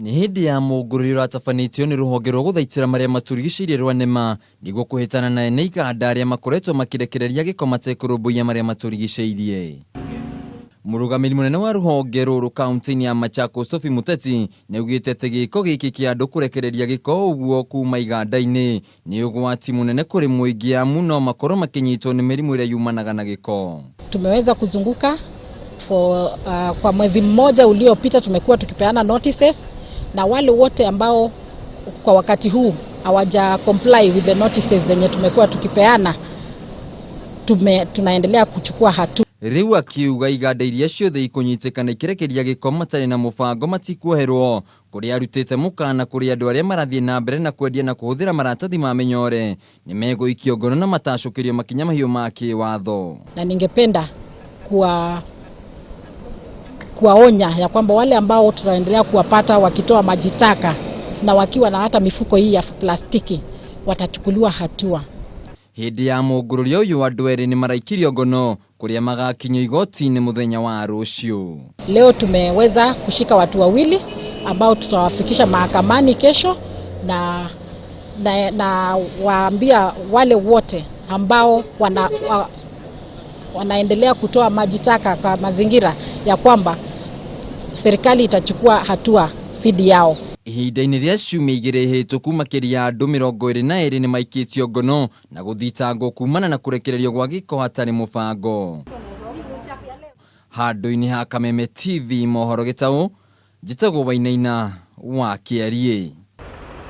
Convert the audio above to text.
Nĩ hĩndĩ ya mũngũrũrio ũratabanĩtio nĩ rũhonge rwa gũthaitĩra marĩa matũrigicĩirie rwa NEMA nĩguo kũhĩtana na ene iganda arĩa makoretwo makĩrekereria gĩko matekũrũmbũiya marĩa matũrigicĩirie. Mũrũgamĩrĩri mũnene wa rũhonge rũrũ kaunti-inĩ ya Machakos Sophie Muteti nĩaugĩte atĩ gĩko gĩkĩ kĩa andũ kũrekereria gĩko ũguo kuma iganda-inĩ nĩ ũgwati mũnene kũrĩ mũingĩ amu no makorwo makĩnyitwo nĩ mĩrimũ ĩrĩa yumanaga na gĩko. Tumeweza kuzunguka for, kwa mwezi mmoja uliopita tumekuwa tukipeana notices na wale wote ambao kwa wakati huu hawaja comply with the notices zenye tumekuwa tukipeana tunaendelea kuchukua hatua. Rĩu akiuga iganda iria ciothe ikũnyitĩkana ikĩrekeria gĩko matarĩ na mũbango matikuoherwo kũrĩa arutĩte mũkana kũrĩ andũ arĩa marathiĩ na mbere na kwendia na kũhũthĩra maratathi ma mĩnyore nĩmegũikio ngono na matacũkĩrio makinya mahiũ ma kĩwatho. Na ningependa kuwaonya ya kwamba wale ambao tunaendelea kuwapata wakitoa maji taka na wakiwa na hata mifuko hii ya plastiki watachukuliwa hatua. Hĩndĩ ya mũngũrũrio ũyũ andũ erĩ nĩmaraikirio ngono kũrĩa magakinyio igoti-inĩ mũthenya wa rũciũ. Leo tumeweza kushika watu wawili ambao tutawafikisha mahakamani kesho na waambia wale wote ambao wanaendelea kutoa maji taka kwa mazingira ya kwamba serikali itachukua hatua dhidi yao. Ihinda-inĩ rĩa ciumia igĩrĩ hĩtũku makĩria ya andũ 22 nĩmaikĩtio ngono na gũthitangwo kumana na kũrekererio gwa gĩko hatarĩ mũbango. Handũ-inĩ ha Kameme TV mohoro gĩtaũ, njĩtagwo Wainaina wa Kĩariĩ.